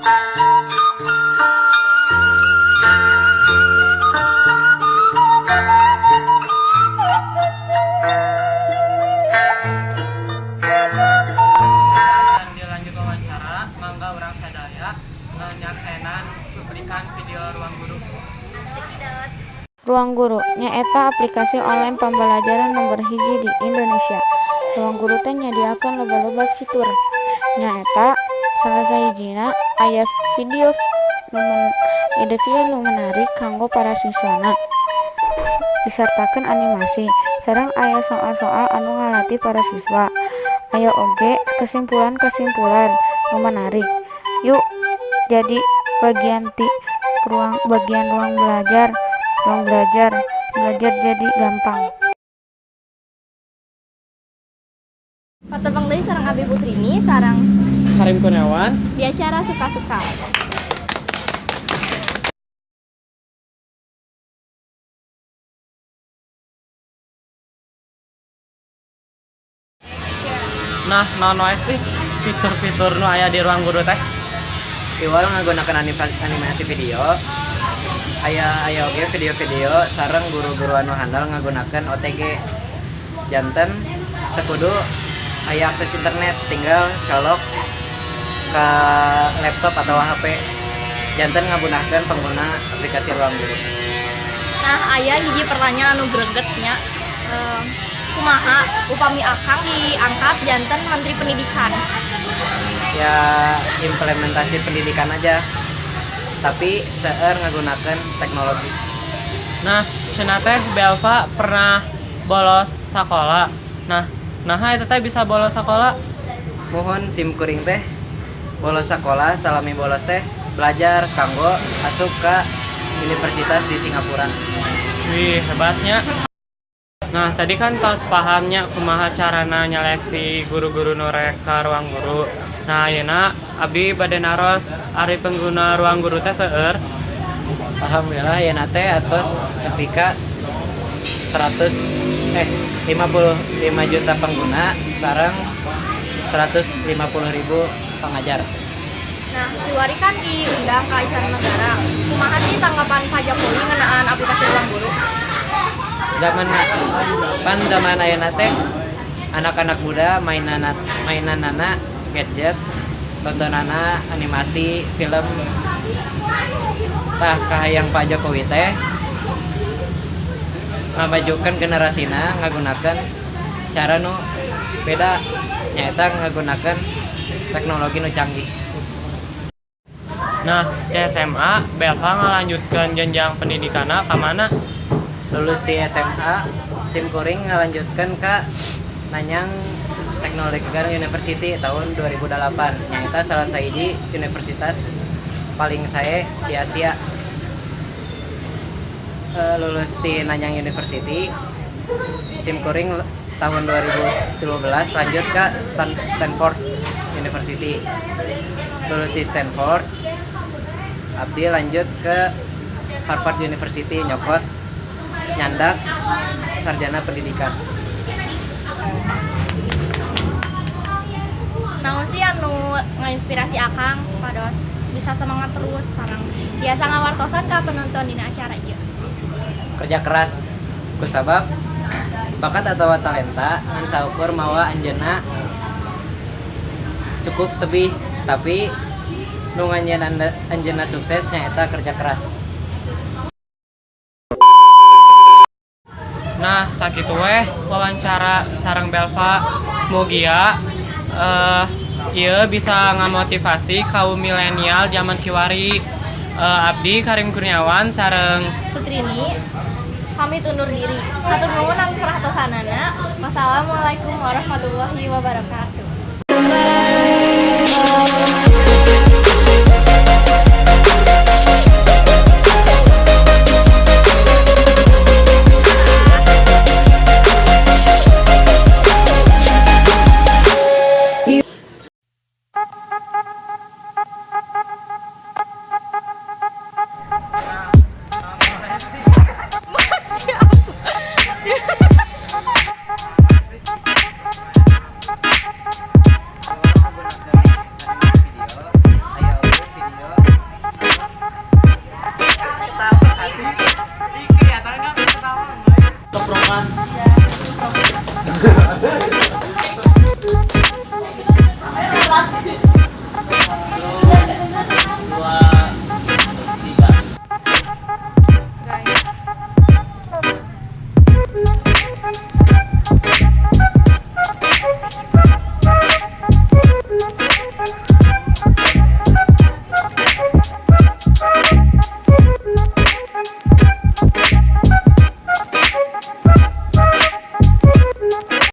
Dan dilanjut wawancara, mangga urang sadaya nyaksenan cuplikan video Ruang Guru. Ruang Guru nyaeta aplikasi online pembelajaran nomor hiji di Indonesia. Ruang Guru teh nyadiakeun loba-loba fitur. Nyaeta salah sahijina aya video nu menarik kanggo para siswana disertakeun animasi, sareng aya soal-soal anu ngalatih para siswa. Aya oge kesimpulan-kesimpulan nu menarik. Yuk, jadi bagian ti ruang bagian ruang belajar. Ruang belajar, belajar jadi gampang. Patepang deui sareng Abi Putrini sareng Karim Kurniawan di acara Suka-Suka. Nah, naon wae sih fitur-fitur nu aya di Ruang Guru teh? Iwal ngagunakan animasi video, aya aya oge video-video sareng guru-guru anu handal ngagunakan OTG, janten teu kudu aya akses internet, tinggal colok ke laptop atau HP, janten ngamudahkeun pengguna aplikasi Ruang Guru. Nah, aya hiji pertanyaan anu greget nya. Kumaha upami Akang diangkat janten Menteri Pendidikan? Ya, implementasi pendidikan aja, tapi seueur ngagunakeun teknologi. Nah, cenah teh Belva pernah bolos sekolah. Nah, nah eta teh bisa bolos sekolah? Muhun, sim kuring teh bolos sekolah, salami bolos teh belajar kanggo asup ke universitas di Singapura. Wih, hebatnya. Nah, tadi kan tos pahamnya kumaha carana nyeleksi guru-guru nu rek ka Ruang Guru. Nah, ayeuna abdi bade naros, ari pengguna Ruang Guru teh seueur? Alhamdulillah ya, teh atos ketika 100 eh 55 juta pengguna sareng 150 ribu pengajar. Nah, kiwari kan diundang ke Istana Negara. Kumaha sih tanggapan Pak Jokowi ngeunaan aplikasi Ruang Guru? Zaman pan zaman ayeuna teh anak-anak muda mainan mainanana gadget, tontonana animasi film. Tah, kahayang Pak Jokowi teh ngamajukan generasina ngagunakan cara nu beda, nyaeta ngagunakan teknologi nu canggih. Nah, di SMA Belva ngalanjutkeun jenjang pendidikanna ka mana? Lulus di SMA, sim kuring ngalanjutkan ke Nanyang Technological University tahun 2008, nyaeta salah sahiji universitas paling sae di Asia. Lulus di Nanyang University, sim kuring tahun 2012 lanjut ke Stanford University. Lulus di Stanford, abdi lanjut ke Harvard University, nyokot nyandak sarjana pendidikan. Naon sih anu ngainspirasi Akang supados bisa semangat terus sareng biasa ngawartosan ka penonton dina acara ieu? Kerja keras, kusabab bakat atau talenta ngan saukur mawa anjeunna cukup tebih, tapi nu nganjeun anjeunna sukses nyaeta kerja keras. Nah, sakitu weh wawancara sareng Belva. Mugia ieu bisa ngamotivasi kaum milenial zaman kiwari. Abdi Karim Kurniawan sareng Putrini pamit undur diri. Hatur nuhun anu perhatosanana. Wassalamualaikum warahmatullahi wabarakatuh.